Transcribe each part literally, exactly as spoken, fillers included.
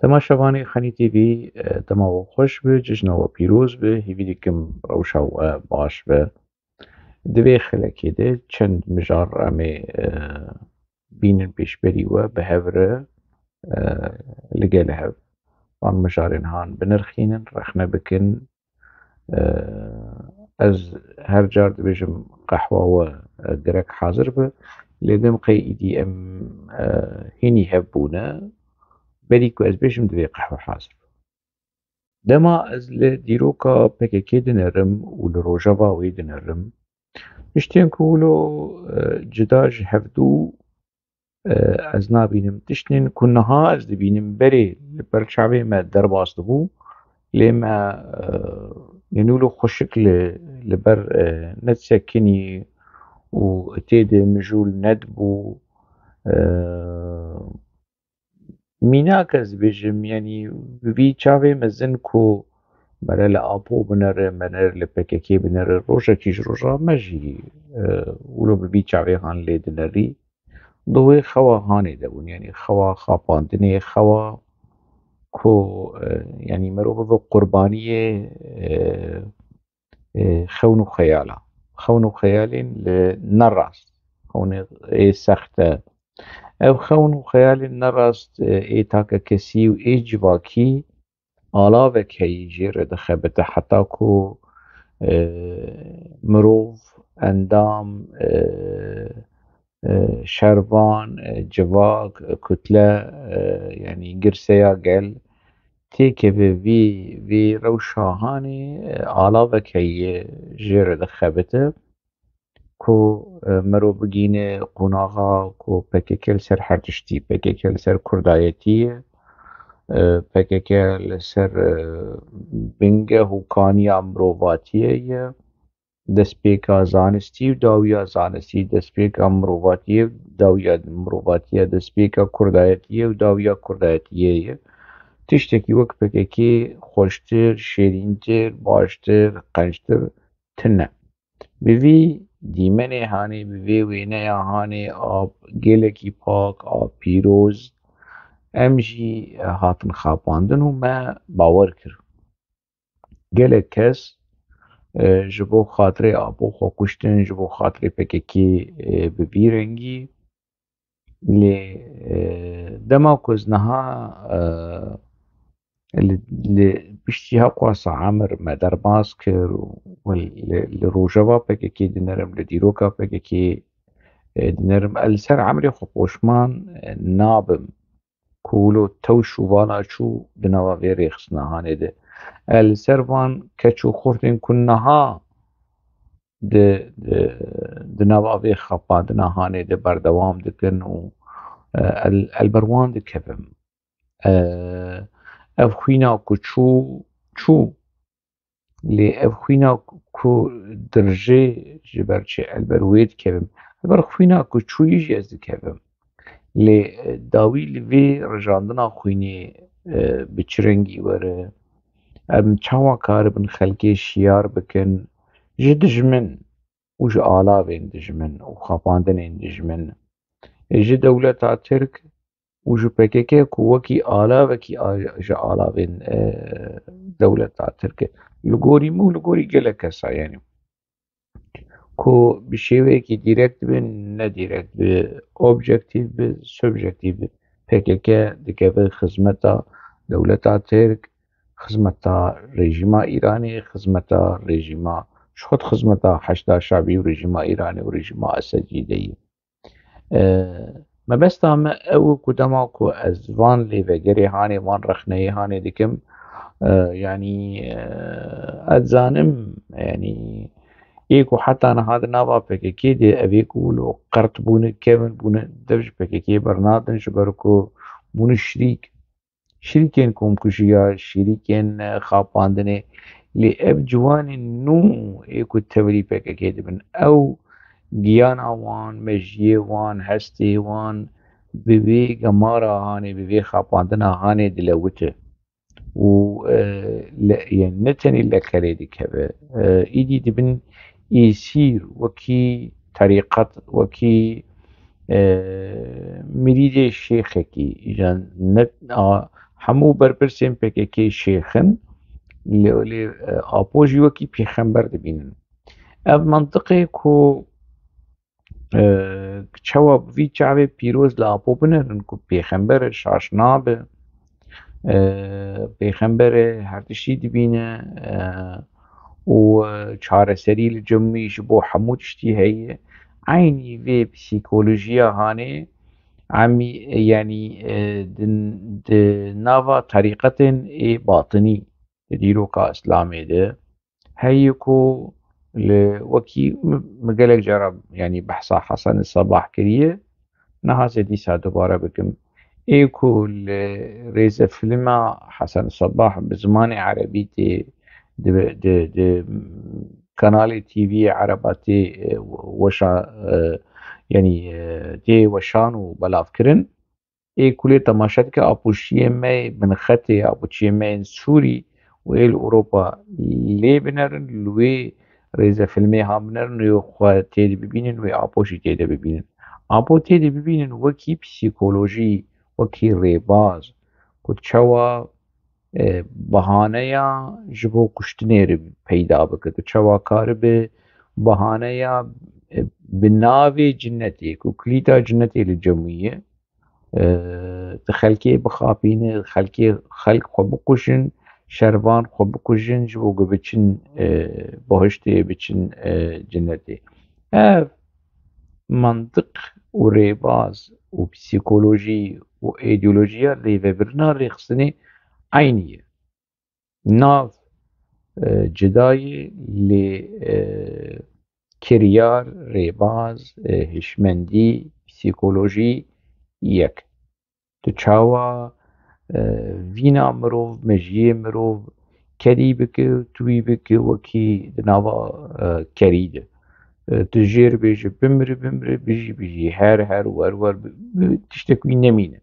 Temaşevanê Xenî T V, e, dema we xweş be, cejna we pîroz be, hêvî dikim rewşa we baş be. Di vê xelekê de çend mijar em ê, e, bînin pêşberî we bi hev re, e, li gel hev van mijarên han binirxînin, rexne bikin. E, ez her car dibêjim qehwa we, e, gerek hazir be, lê dem qey îdî em, e, hînî hev bûne, berî ku ez bêjim divê qehwe hazir be. Dema ez li dîroka P K K dinerim û li rojeva wê dinerim, tiştên ku wilo, e, cida ji hevdû, e, ez nabînim. Tiştên ku niha ez dibînim berê li ber çavê me derbas dibû, lê me, e, yanî wilo xweşik li, li ber, e, nesekinî û tê de mijûl nedibû. E, Mînak ez dibêjim, yanî bi vî çavê mezin ku mere li Apo binere, mere li P K K binere, rojekî ji roja me jî, e, wilo bi vî çavê han lê dinerî. Di wê xewa hanê de bûn, yanî xewa xapandinê, xewa ku, e, yanî merov bibe qurbaniyê, e, e, xewn û xeyala. Xewn û xeyalên li nerast. Xewnê ê sext e. Ev xewn û xeyalên nerast, e, ê takekesî û ê civakî alavek heyî jê re dixebite heta ku, e, mirov, endam, e, e, şervan, e, civak, e, kutle, e, yanî girseya gel têkeve vî, vî rewşa hanê, e, alavek heye jê re dixebite ku, e, mero bigîne qonaxa ku P K K li ser her tiştî, P K K li ser kurdayetî ye, e, P K K li ser, e, bingeh û kaniya mirovatiyê ye. Destpêka zanistî û dawiya zanistî, destpêka mirovatiyê û dawiya mirovatiyê, destpêka kurdayetiyê û dawiya kurdayetiyê ye. Tiştekî wek P K K xweştir, şêrîntir, baştir, qenctir tune. Bi vî dîmenê hanê, bi vê wêneya hanê a gelekî pak, a pîroz, em jî hatin xapandin û me bawer kir. Gelek kes, e, ji bo xatirê Apo xwe kuştin, ji bo xatirê P K K, e, bi vî rengî. Lê, e, dema ku ez niha, e, li, li piştî heqwasa emir me derbas kir û li, li rojeva P K K dinerim, li dîroka P K K, e, dinerim, ez li ser emrê xwe poşman, e, nabim. Ku wilo tewş û vala çû di nava vê rêxistina hanê de. Ez li ser van keç û xurtên ku niha di, di, di nava vê xapandina hanê de berdewam dikin û, e, el, el ber wan dikevim. E, ev xwîna ku çû, çû. Lê ev xwîna ku dirjê ji ber çi el ber wê dikevim. El ber xwîna ku çûyî jî ez dikevim. Lê, e, dawî li vê rijandina xwînê, e, bi çi rengî were? Em çawa karibin xelkê şiyar bikin ji dijmin û ji alavên dijmin û xapandinên dijmin? E, ji dewleta Tirk û ji P K K ku wekî alavekî a-, ji alavên, e, dewleta Tirk e. Li gorî min û li gorî gelek kesa, yanî, ku bi şêweyekî dîrekt be, nedîrekt be, objektîf be, subjektîf be, P K K dikeve xizmeta dewleta Tirk, xizmeta rejîma Îranê, xizmeta rejîma, ji xwe xizmeta Heşda Şabî û rejîma Îranê û rejîma Esedî de ye. E, mebesta me ew e ku dema ku ez van lêvegerê hanê, van rexneyê hanê dikim, e, yanî, e, ez dizanim, yanî, ê ku heta niha di nava P K K de, ev ê ku wilo qert bûne, kevin bûne, dev ji P K K bernadin, ji ber ku bûne şirîk. Şirîkên komkujiya, şirîkên, e, xapandinê, lê ev ciwanên nû ê ku tevlî P K K dibin, ew giyana wan, mejiyê wan, hestê wan bi vê gemara hanê, bi vê xapandina hanê dilewite û, e, le-, yên ne tenê lekerê dikeve. E, îdî dibin êsîr, wekî terîqet, wekî, e, mirîdê şêxekî, îjan ne a, hemû berpirsên P K K şêx in, lê, lê, e, Apo jî wekî pêxember dibînin. Ev mentiqê ku, e, çawa bi vî çavê pîroz li Apo binerin ku pêxember e, şaş nabe, e, pêxember e, her tiştî dibîne, e, û, e, çareserî li cem wî ji bo hemû tiştî heye. Eynî vê psîkolojiya hanê, emî, e, yanî, e, di, di nava terîqetên ê batinî di dîroka Îslamê de heye ku li wekî min, min gelek cara, yanî behsa Hesen Sebah kiriye, niha ez ê dîsa dubare bikim. Ê ku li rêzefîlma Hesen Sebah bi zimanê erebî tê, di, di, di kanalê T V'yê ereba tê, e, weşa, e, yanî, e, tê weşan û belavkirin. Ê ku lê temaşe dike, apoşiyê me yê binxetê, apoçiyê me yên Sûrî û ê li Ewropa lê binerin, li wê rêzefîlmê han binerin û xwe tê de bibînin, wê apo jî tê de bibînin. Apo tê de bibînin wekî psîkolojî, wekî rêbaz, ku çawa, e, bahaneya ji bo kuştinê re peyda bike, ku çawa karibe bahaneya, e, bi navê cinnetê, ku kilîta cinnetê li cem wî ye, e, di xelkê bixapîne, xelkê, xelk xwe bikujin, şervan xwe bikujin, ji bo ku biçin, e, behiştê, biçin, e, cinnetê. Ev mantiq û rêbaz û psîkolojî û îdeolojiya lêvebirina rêxistinê eynî ye. Nav, e, cidayê lê, e, kiryar, rêbaz, e, hişmendî, psîkolojî yek. Tu çawa, e, vîna mirov, mejiyê mirov kedî bike, tu wî bike wekî di nava, e, kerî de. E, tu jê re bêje bimire, bimire, bijî, bijî, her, her, wer, wer, bi, bi, tiştek wî nemîne.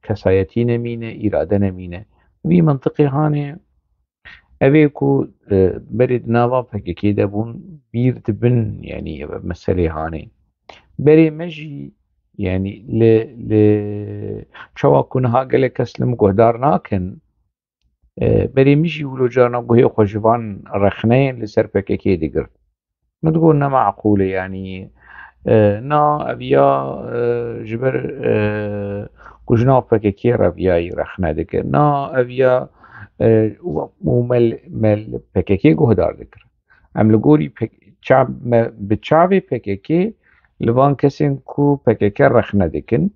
Kesayetî nemîne, îrade nemîne. Vî mintiqê hanê, ev ê ku, e, berê di nava P K K de bûn, bîr dibin, yanî ev meselê hanê. Berê me jî, yanî li, li çawa ku niha gelek kes li min guhdar nakin, e, berê min jî wilo carna guhê xwe ji van rexneyên li ser P K K digirt. Min digot ne meqûl e, yanî, e, na ev ya, e, ji ber, e, ku ji nav P K K re viyayî rexne dike. Na ev ya, e, û, û me li, me li P K K guhdar dikir. Em li gorî P K K, ça-, me bi çavê P K K li van kesên ku P K K rexne dikin,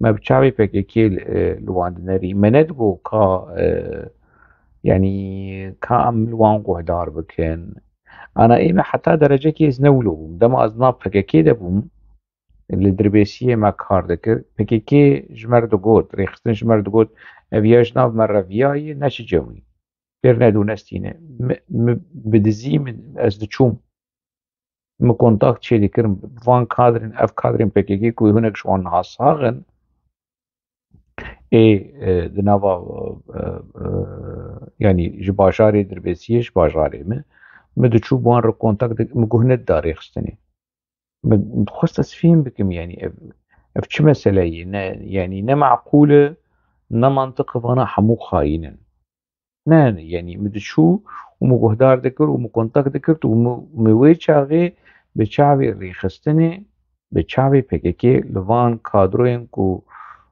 me bi çavê P K K li, e, li wan dinerî. Me nedigot ka, e, yanî ka em li wan guhdar bikin. Ana ê me heta derecekê ez ne wilo bûm. Dema ez nav P K K de bûm, li Dirbêsiyê me kar dikir. P K K ji me re digot, rêxistin ji me re digot, ev ya ji nav me re viyaye, neçe cem wî. Pêr nedû nestîne. Mi, mi bi dizî min, ez diçûm. Min kontakt çê dikirin. Van kadrên, ev kadrên P K K ku hinek ji wan niha sax in. Ê, e, di nava, e, e, yanî ji bajarê Dirbêsiyê, ji bajarê min. Min diçû bi wan re kontakt dik-, min guh nedida rêxistinê. Min, min dixwest ez fêm bikim, yanî ev, ev çi mesele ye? Ne, yanî ne meqûl e, ne mantiq e, vana hemû xayîn in. Ne, ne, yanî min diçû û min guhdar dikir û min kontak dikir û min, min wê çaxê bi çavê rêxistinê, bi çavê P K K li van kadroyên ku,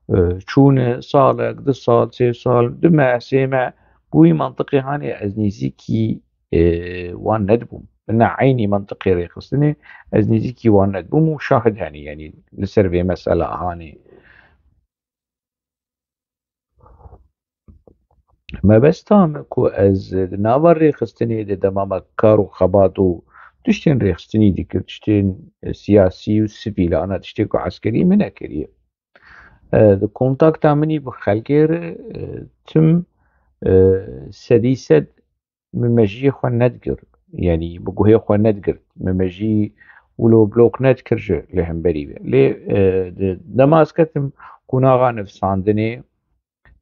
e, çûne salek, du sal, sê sal, du meh, sê meh, bi wî mantiqê hanê ez nêzîkî, e, wan nedibûm. Ne eynî mantiqê rêxistinê, ez nêzîkî wan nedibûm û şahid hene, yanî li ser vê mesela hanê. Mebesta min ku ez di nava rêxistinê de dema me kar û xebat û tiştên rêxistinî dikir, tiştên, e, siyasî û sivîl, ana tiştê ku eskerî min nekiriye. E, di kontakta min î bi xelkê re, e, tim, e, sedî sed min mejiyê xwe nedigirt. Yanî bi guhê xwe nedigirt. Min mejî wilo blok nedikir ji li hemberî ve. Lê, e, di, dema ez ketim qonaxa nivîsandinê,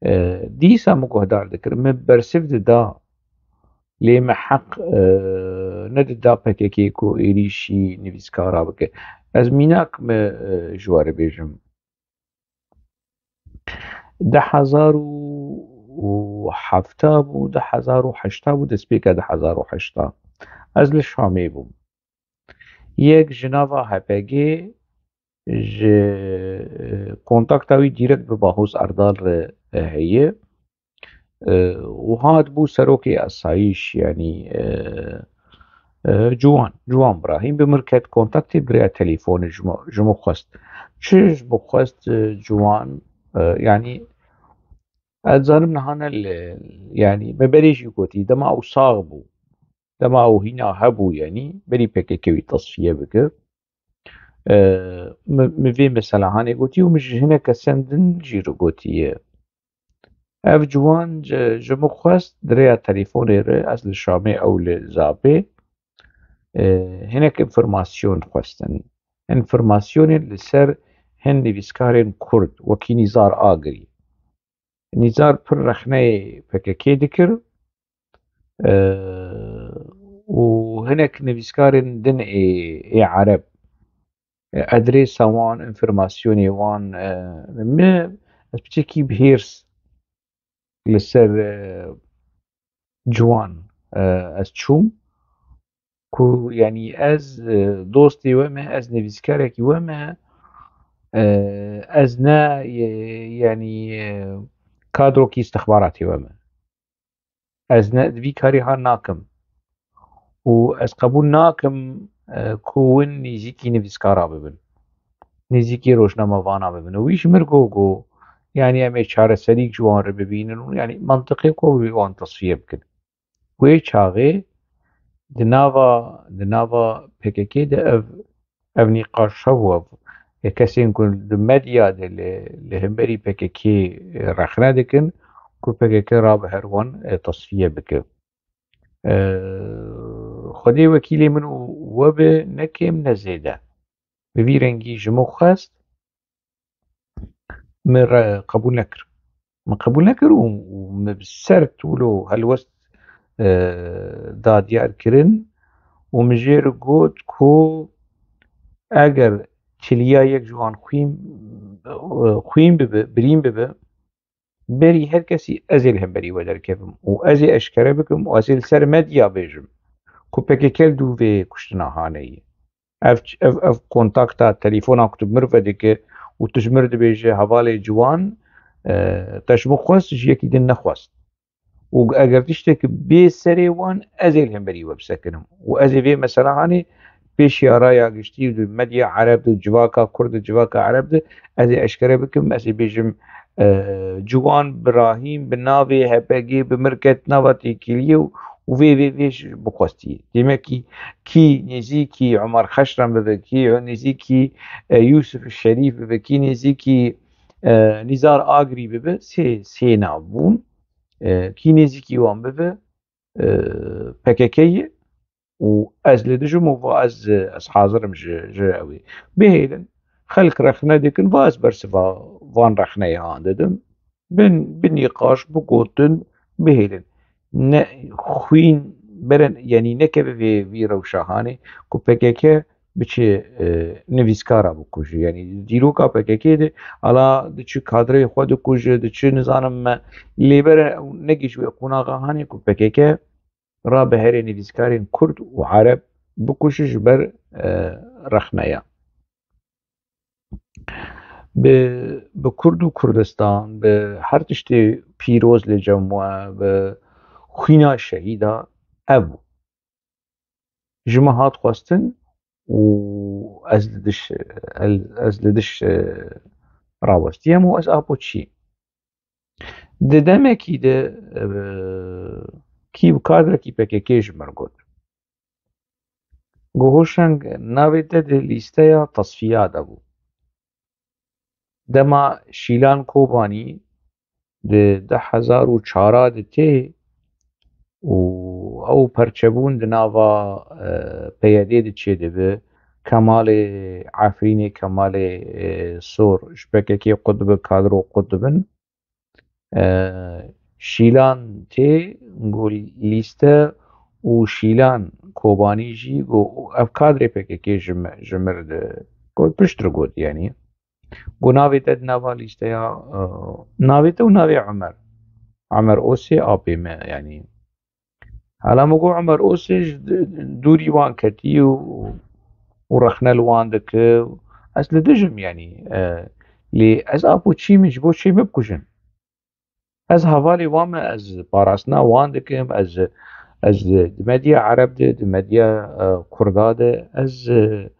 e, dîsa min guhdar dikir. Min bersiv dida. Lê min heq, e, nedida P K K ku êrîşî nivîskara bike. Ez mînak min, e, ji we re bêjim. du hezar û hefta bû, du hezar û heşta bû, destpêka du hezar û heşta. Ez li Şamê bûm. Yek ji nava H P G ji, e, kontakta wî dîrekt bi Bahûz Erdal re, e, heye. E, û hat bû serokê asayîş, yanî, e, e, Ciwan, Ciwan Birahîm bi min ket kontaktê bi rêya telefonê ji min, ji min xwest. Çi ji min xwest, e, Ciwan, e, yanî, ez dizanim niha ne li, yanî, me berê jî gotî, dema ew sax bû, dema ew hîna hebû, yanî, berî P K K wî tesfiye bike. E, min, min vê meselehanê gotî û min ji hinek kesên din jî re gotiye. Ev ciwan ji, ji min xwest di rêya telefonê re, ez li Şamê, ew li Zabê, e, hinek înformasyon xwestin. Înformasyonên li ser hin nivîskarên Kurd, wekî Nîzar Agirî. Nîzar pir rexneyê P K K dikir, e, û hinek nivîskarên din ê, ê Ereb. E, adresa wan, înformasyonê wan, e, min, ez piçekî bi hêrs li ser, e, Ciwan, e, ez çûm. Ku, yanî, ez, e, dostê we me, ez nivîskarekî we me, e, ez ne, e, yanî, e, kadrokî istixbaratê we me. Ez ne, vî karî ha nakim. Û ez qebûl nakim, e, ku win nêzîkî nivîskara bibin. Nêzîkî rojnamevana bibin. Û wî ji mir got, got, yanî, em ê çareserîk ji wan re bibînin û, yanî, mantiqê ku wî wan tesfiye bikin. Wê çaxê di nava, di nava P K K de ev, ev nîqaş hebû, ev, e, kesên ku di medya de li, li hemberî P K K rexne dikin, ku P K K rabe her wan, e, tesfiye bike. E, Xwedê wekîlê min û we be, ne kêm ne zêde. Bi vî rengî ji min xwest, min re qebûl nekir. Min qebûl nekir û, û min bi sert wilo helwest, e, da diyar kirin û min jê re got ku eger çiliya yek ji wan xwîn, e, xwîn bibe, birîn bibe, berî her kesî ez ê li hemberî we derkevim û ez ê eşkere bikim û ez ê li ser medya bêjim ku P K K li dû vê kuştina haneyî. Ev, ev, ev kontakta telefona ku tu bi mir ve dike û tu ji mir dibêje, hevalê ciwan, e, te ji min xwest, ji yekî din nexwest. Û eger tiştek bê serê wan, ez ê li hemberî we bisekinim. Û ez ê vê mesela hanê pêşiya raya giştî û di medya Ereb de, civaka Kurd de, civaka Ereb de, ez ê eşkere bikim, ez ê bêjim, e, Ciwan Birahîm bi navê H P G bi mir ket nava têkiliyê û, û vê, vê, vê ji bixwestiyê. Demekî kî nêzîkî Omer Xeşran bibe, kî nêzîkî, e, Yûsif Şerîf bibe, kî nêzîkî, e, Nîzar Agirî bibe, sê, sê nav bûn. E, kî nêzîkî wan bibe, e, P K K ye û ez li dijim û va ez, ez hazir im ji, ji ew ê. Bihêlin, xelk rexne dikin, va ez bersiva van rexneyan didim. Bin, bi nîqaş, bi gotin, bihêlin. Ne xwîn beren, yanî nekeve vê, vî rewşa hanê ku P K K biçe, e, nivîskara bikuje. Yanî dîroka P K K de ala diçi kadreyê xwe dikuje, diçi nizanim me lê bere ew negihîş wê qonaxa hanê ku P K K rabe herê nivîskarên Kurd û Ereb bikuje ji ber, e, rexneya. Bi, bi Kurd û Kurdistan, bi her tiştê pîroz li cem we, bi xwîna şehîda ev bû. Ji min hat xwestin û ez li diş, ez, ez li diş, e, rawestiyem û ez apo çiyim. Di demekî de, e, kî kadrekî P K K ji min got. Got, Hoşeng, navê te di lîsteya tesfiya de bû. Dema Şîlan Kobanî di du hezar û çar de tê û ew perçebûn di nava, e, P Y D'ê de çêdibe, Kemalê Efrînê, Kemalê, e, Sor ji P K K qut dibe, kadro qut dibin. E, Şîlan tê ku lîste û Şîlan Kobanî jî got, ev kadrê P K K ji me, ji mir di, got, pişt re got, yanî. Ku navê te di nava lîsteya, e, navê te û navê Omer. Omer Osê apê me, yanî. Hala min got Omer Osê ji d-, dûrî wan ketî û, û rexne li wan dike. Ez li dijim, yanî, e, lê ez apo çî min ji bo çê min bikujin. Ez hevalê wan me, ez parastina wan dikim, ez, ez di medya Ereb de, di medya, e, Kurda de, ez, e,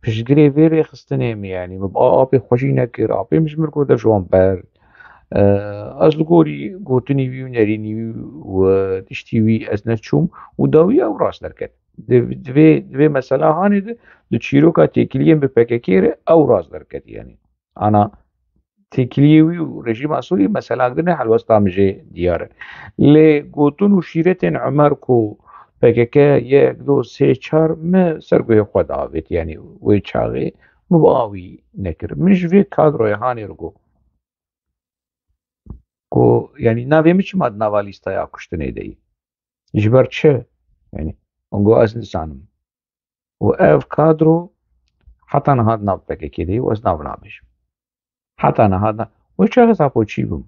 piştgirê vê rêxistinê me, yanî min bi a apê xwe jî nekir, apê min ji min got dev ji wan berd. E, ez li gorî gotinî wî û nerînî wî û tiştî wî ez neçûm û dawî ew rast derket. Di, di vê, di vê mesela hanê de, di çîroka têkiliyên bi P K K re ew rast derket, yanî. Ana têkiliyê wî û rejîma Sûriyê mesela din e, helwesta min jê diyar e. Lê gotin û şîretên Omer ku P K K yek, du, sê, çar min ser guhê xwe davêt, yanî wê çaxê min bi awî nekir. Min ji vê kadroyê hanê re got ku, yanî navê min çima di nava lîsteya kuştinê de yî? Ji ber çi? Yanî, min got ez nizanim. Û ev kadro heta niha di nav P K K de ye û ez nav nabêjim. Heta niha di nav, wê çaxê ez apo çî bûm.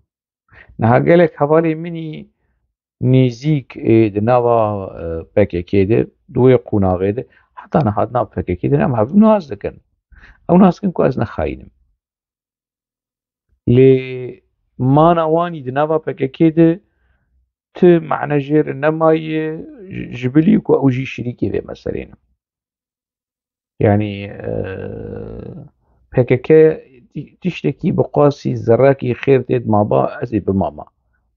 Niha gelek hevalê min î nêzîk ê di nava, e, P K K de, di wê qonaxê de, heta niha di nav P K K de ne, em hev nas dikin. Ew nas dikin ku ez ne xayînim. Lê mana wanî di nava P K K de ti mane jê re nemaye, ji, ji bilî ku ew jî şirîkê vê meselê ne. Yanî, e, P K K ti-, tiştekî bi qasî zerrekî xêr tê dimaba, ez ê bimama.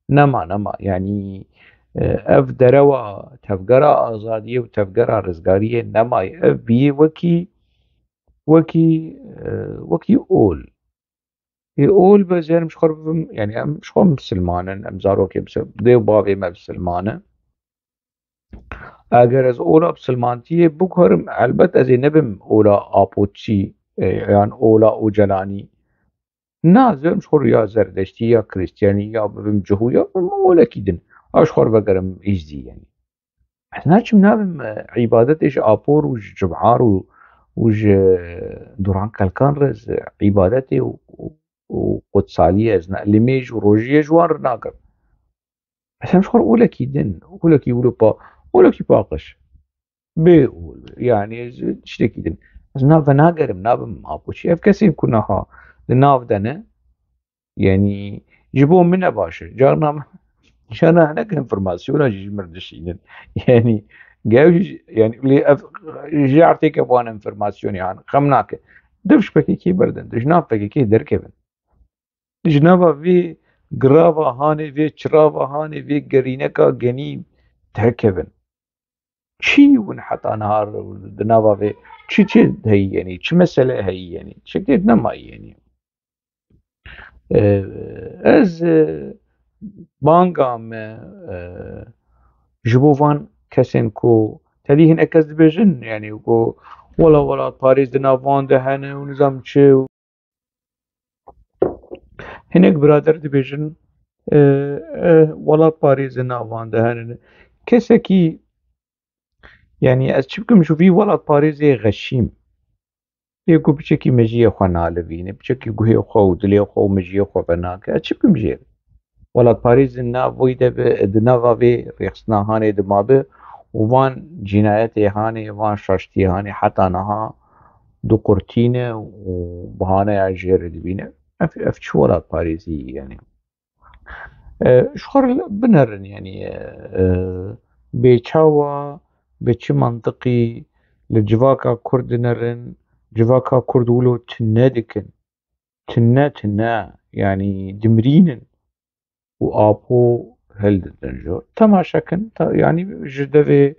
Nema, nema. Yanî, e, ev derewa tevgera azadiyê û tevgera rizgariyê nemaye. Ev biyê wekî, wekî, e, wekî ol. Ê ol be, ez ê ji xwe re bibim, yanî em ji xwe misilman in, em zarokê misil-, dê û bavê me misilman e. Eger ez ola misilmantiyê biguherim, elbet ez ê nebim ola Apoçî, e, yan ola Ocalanî. Na, ez ê ji xwe re ya Zerdeştî, ya Krîstiyanî, ya bibim Cihû, ya bibim olekî din. A ji xwe re vegerim Îzdî, yanî. Ez naçim nabim, e, îbadetê ji Apor û ji Cibhar û, û ji Duran Kelkan re, ez îbadetê û, û, û qutsaliyê ez na-, limêj û rojiyê ji wan re nakim. Ez hem ji xwe re olekî din, olekî wilo pa-, olekî paqij. Bê ol, yanî ez tiştekî din. Ez nav venagerim, nabim Apoçî. Ev kesên ku niha di nav de ne, Yanî ji bo min e baş e. Carna, carna hinek enfirmasyona jî ji min dişînin. Yanî, gel jî, yanî, lê ev, ji artêke wan enfirmasyonê han, xem nake. Dev ji P K K berdin, di ji nav P K K derkevin. Di ji nava vê girava hanê, vê çirava hanê, vê gerîneka genî derkevin. Çi hûn heta niha di nava vê, çi, çi heyî yenî, çi mesele heyî yenî, çi nemayî yenî? E, ez, e, banga me, e, ji bo van kesên ku tevî hinek kes dibêjin, yanî ku wela welatparêz di nav wan de hene û nizam çi û hinek birader dibêjin, e, e, welatparêz di nav wan de hene. Kesekî, yanî ez çi bikim ji vî welatparêzê xeşîm. Yê ku piçekî mejiyê xwe nalivîne, piçekî guhê xwe û dilê xwe û mejiyê xwe venake, ez çi bikim jê re? Welatparêz di nav wî de bi, di nava vê rêxistina hanê dimabe û van cînayetê hanê, van şaştiyê hanê heta niha diqurtîne û bihaneya jê re dibîne. Ev, ev çi welatparêzî ye, yanî? E, ji xwe re binerin, yanî, e, bê çawa, bi çi mantiqî li civaka Kurd dinerin, civaka Kurd wilo tune dikin, tune, tune, yanî dimirînin û Apo hildidin jor. Temaşe kin, ta-, yanî ji devê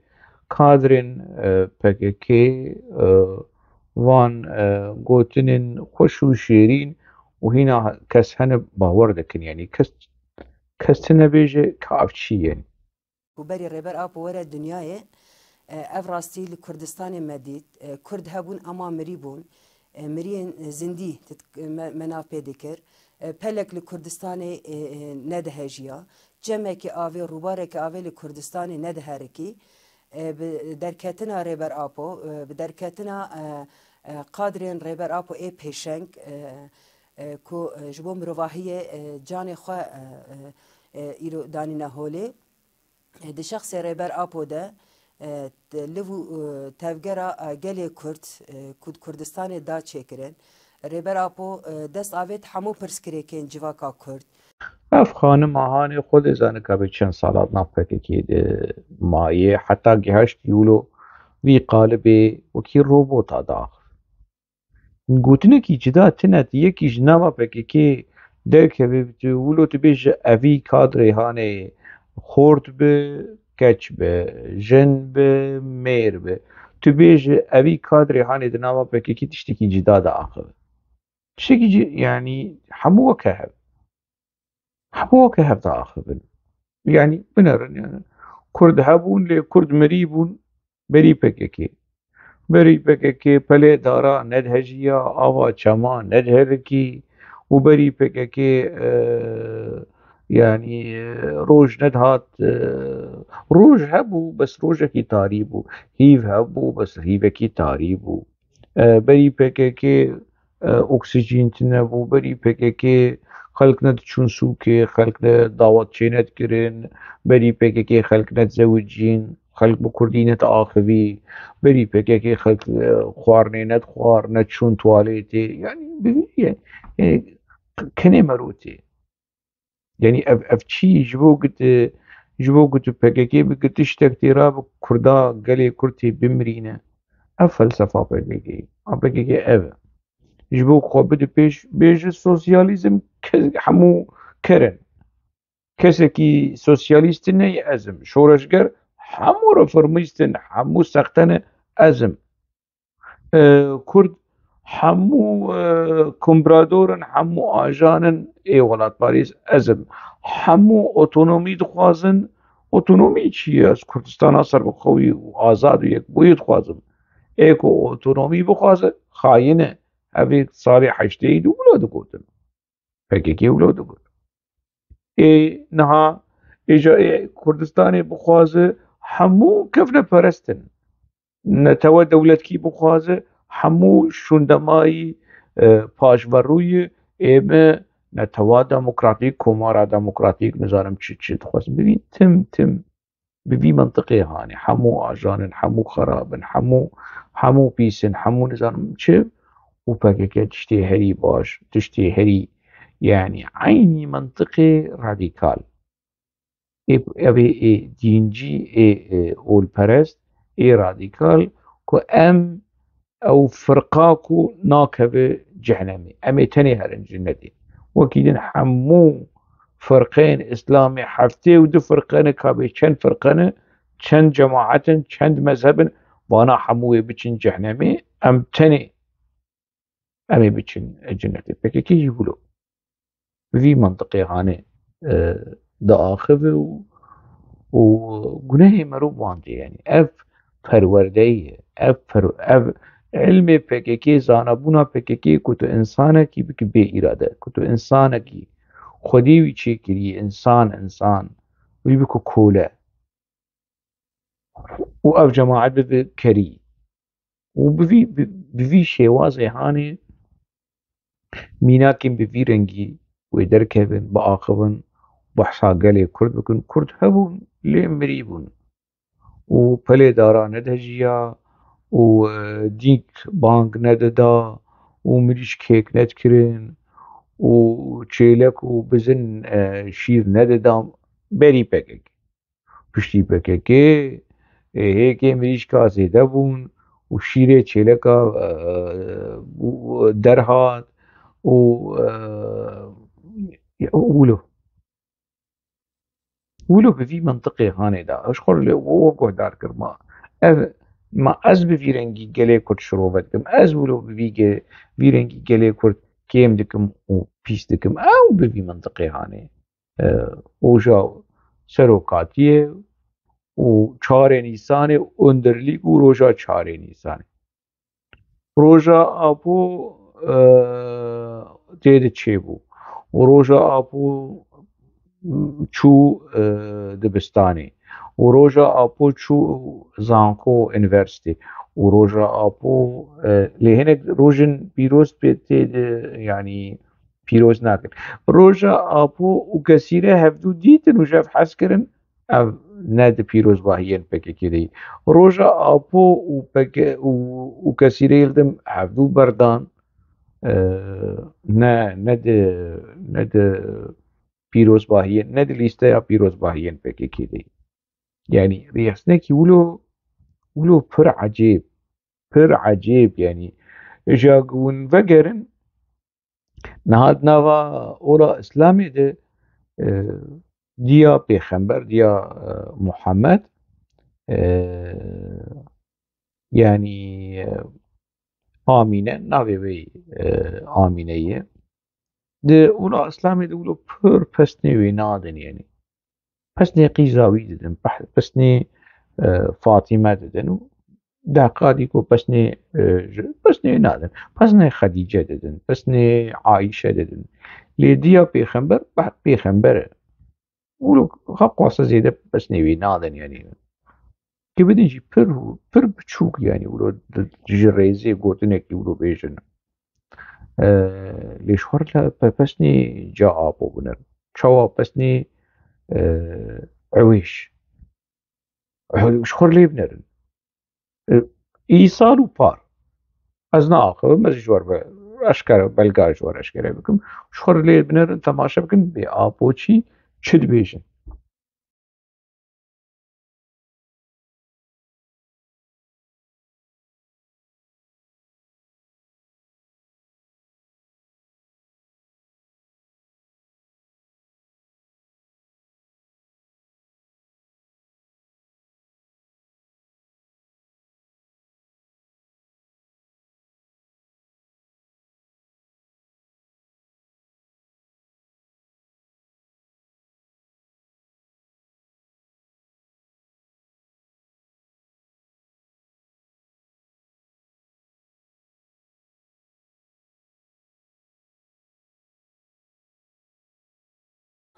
kadrên, e, P K K, e, van, e, gotinên xweş û şêrîn û hîna kes hene bawer dikin, yanî kes, kes tune bêje ka ev çi ye. Ku berî Rêber Apo were dinyayê, e, ev rastî li Kurdistanê me dît. E, Kurd hebûn ama mirî bûn. E, miriyên zindî dit-, me, me nav pê dikir. E, pelek li Kurdistanê, e, e, nedihejiya. Çemekê avê, rûbareke avê li Kurdistanê nediherikî. E, bi derketina Rêber Apo, e, bi derketina, e, e, kadrên Rêber Apo ê pêşeng, e, e, ku, e, ji bo mirovahiyê, e, canê xwe, e, e, e, îro danîne holê. E, di şexsê Rêber Apo de, e, t-, liv û, e, tevgera, e, gelê Kurd, e, ku di Kurdistanê da çêkirin. Rêber Apo, e, dest avêt hemû pirsgirêkên civaka Kurd. Ev xanima hanê xwe dê zane ka bê çend sala di nav P K K de maye, heta gihaştî wilo vî qalibê wekî robota dax. Gotinekî cida tine, yekî ji nava P K K derkeve, tu wilo tu bêje evî kadrê hanê xort bi, keç bi, jin bi, mêr bi. Tu bêje evî kadrê hanê di nava P K K tiştekî cida diaxive. Tiştekî ci-, yanî hemû weke hev. Hemû weke hev diaxivin. Yanî binerin yani. Kurd hebûn, lê Kurd mirî bûn berî P K K. Berî P K K pelê dara nedihejiya, ava çema nediherikî û berî P K K, e, yanî, e, roj nedihat, e, roj hebû, bes rojekî tarî bû. Hîv hebû, bes hîvekî tarî bû. E, berî P K K, e, oksijîn tune bû, berî P K K xelk nediçûn sûkê, xelk ne dawet çê nedikirin, berî P K K xelk nedizewicîn, xelk bi kurdî nediaxivî, berî P K K xelk, e, xwarinê nedixwar, neçûn tuwaletê. Yanî bi vî, e, kenê merotê. Yanî ev, ev çi ji bo ku tu, ji bo ku tu P K K bikî tiştek tê ra bi Kurda, gelê Kurd tê bimirîne. Ev felsefa P K K. A P K K ev e. Ji bo xwe bide pêş, bêje sosyalîzm ke-, hemû ker in. Kesekî sosyalîst neyê ez im. Şoreşger hemû reformîst in, hemû sexte ne ez im. E, Kurd hemû, e, komprador in, hemû ajan in, ê welatparêz ez im. Hemû otonomî dixwazin. Otonomî çi ye? Ez Kurdistana serbixwe û azad û yekbûyî dixwazim. Ê ku otonomî bixwaze, xayîn e. Ev ê salê heştê û du wilo digotin. P K K wilo digot. Ê niha, êca ê Kurdistanê bixwaze, hemû kevneperest in. Netewe dewletkî bixwaze, hemû şûndemayî, e, paşverûyî, ê me netewa demokratîk, komara demokratîk, nizanim çi, çi dixwazin. Bibîn tim, tim. Bi vî mintiqê hanê, hemû ajan in, hemû xerab in, hemû, hemû pîs in, hemû nizanim çi û P K K tiştê herî baş, tiştê herî, yanî eynî mintiqê radîkal. Ê, ev ê, ê dîncî, ê, ê olperest, ê radîkal ku em ew firqa ku nakeve cehnemê. Em ê tenê herin cennetê. Wekî din hemû firqeyên Îslamê heftê û du firqe ne, ka bê çend firqe ne, çend cemaet in, çend mezheb in, vana hemû wê biçin cehnemê, em tenê, em ê biçin cennetê. P K K jî wilo. Bi vî mintiqê hanê, e, diaxive û, û gunehê merov wan tê. Yanî ev perwerdeyî ye, ev per-, ev ilmê P K K, zanabûna P K K ku tu insanekî bikî bê îrade, ku tu insanekî Xwedê wî çêkirî, insan, insan, wî bikî kole. Û ev cemaet bibe kerî. Û bi vî, bi, bi vî şêwazê hanê mînakên bi vî rengî wê derkevin, biaxivin, behsa gelê Kurd bikin. Kurd hebûn, lê mirî bûn. Û pelê dara nedihejiya û, e, dîk bang nedida û mirîşkêk nedikirin û çêlek û bizin, e, şîr nedida berî P K K. Piştî P K K, ê, hêkê mirîşka zêde bûn û şîrê çêleka, e, bû, derhat û, e, û wilo. Wilo bi vî mintiqê hanê de, ez xwe lê we guhdar kir ma. Ev, ma ez bi vî rengî gelê Kurd şirove dikim. Ez wilo bi vî ge-, vî rengî gelê Kurd kêm dikim û pîs dikim. Ew bi vî mintiqê hanê. E, roja serokatiyê û çarê Nîsanê, Önderlîk û roja çarê Nîsanê. Roja Apo, e, tê de çêbû. Û roja Apo çû, e, dibistanê. Û roja Apo çû zanko, unîversîte. Û roja Apo, e, lê hinek rojên pîroz pê tê de, yanî, pîroz nakin. Roja Apo û Kesîre hevdû dîtin û ji hev hez kirin, ev ne di pîrozbahiyên P K K de ye. Roja Apo û P K û, û Kesîre Yildim hevdû berdan, e, ne, ne di, ne di pîrozbahiyên, ne di lîsteya pîrozbahiyên P K K de ye. Yanî rêxistinekî wilo, wilo pir ecêb, pir ecêb, yanî, ja ku hûn vegerin, niha di nava ola Îslamê de, e, diya pêxember, diya, e, Muhammed, e, yanî, e, Amîne, navê wê, e, Amîne ye. Di ola Îslamê de wilo pir pesnê wê nadin, yanî. Pesnê qîza wî didin, peh-, pesnê, e, Fatîme didin û deqa dî ku pesnê, e, ji, pesnê nadin. Pesnê Xedîce didin, pesnê Ayşe didin. Lê diya pêxember, peh-, pêxember e. Wilo xwe qase zêde pesnê wî nadin, yanî. Ki bidin jî pir, pir biçûk, yanî, wilo di, ji rêzê gotinekî wilo bêjin. E, lê ji xwe re pe-, pesnê ca Apo binerin. Çawa pesnê, e, Ewêj. Ji xwe re lê binerin. E, îsal û par. Ez naaxivim, ez ji we re be-, eşkere, belga ji we re eşkere bikim. Ji xwe re lê binerin, temaşe bikin, bê Apo çi, çi dibêjin.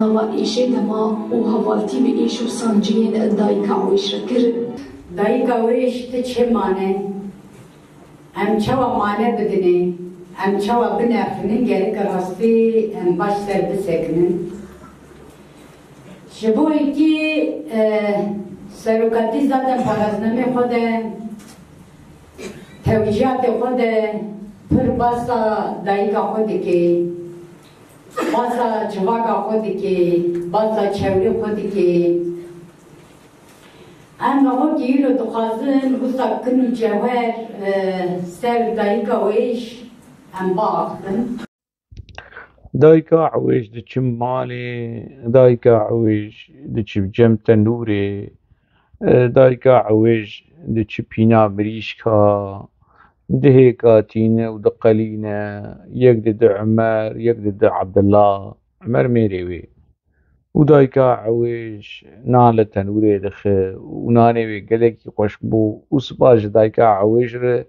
Hema êşê dema û hevaltî bi êş û sanciyên dayika Ewêj re kir. Dayika Ewêj, tu çi mane? Em çawa mane bidinê? Em çawa binerxînin? Gerek rastî em baş ser bisekinin. Ji bo yekî, e, serokatî zaten parasnamê xwe de, tewcîhatê xwe de pir basa dayika xwe dike, basa civaka xwe dike, basa çewrê xwe dike. Em bi xwe kî îro dixwazin wisa kin û cewher, e, ser dayika Ewêj em biaxivin. Dayika Ewêj diçi malê, dayika Ewêj diçi cem tenûrê, e, dayika Ewêj diçi pîna mirîşka, dihêka tîne û diqelîne, yek dide Umer, yek dide Abdullah, Umer mêrê wê. Û dayika Ewêj nan li tenûrê dixe û nanê wê gelekî xweş bû û spas ji dayika Ewêj re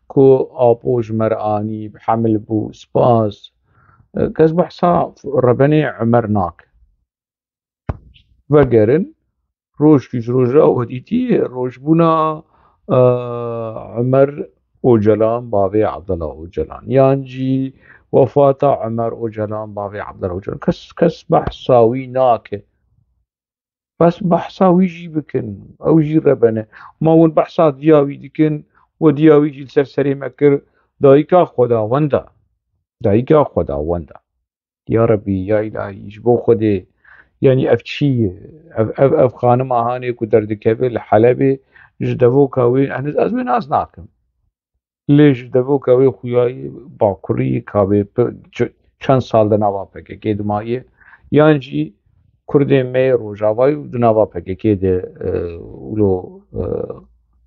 ku Apo ji me re anî, bi hemil bû, spas. Kes behsa rebenê Umer nake. Vegerin, roj ku ji roja we dîtî, rojbûna, e, Umer Ocalan, bavê Abdullah Ocalan. Yan jî wefata Umer Ocalan, bavê Abdullah Ocalan. Kes, kes behsa wî nake. Bes behsa wî jî bikin. Ew jî rebene. Ma hûn behsa diya wî dikin, we diya wî jî li ser serê me kir. Dayika Xwedawenda. Dayika Xwedawenda. Ya Rebî, ya Îlahî, ji bo Xwedê, yanî ev çi ye? Ev, ev, ev xanima hanê ku derdikeve li Helebê, ji devoka wê, ez, ez wê nas nakim. Lê ji devoka wê xuyayê bakurî ka bê pi-, ç-, çend sal di nava P K K de maye, yan jî Kurdên me yê Rojavayê û di nava P K K de, e, wilo, e,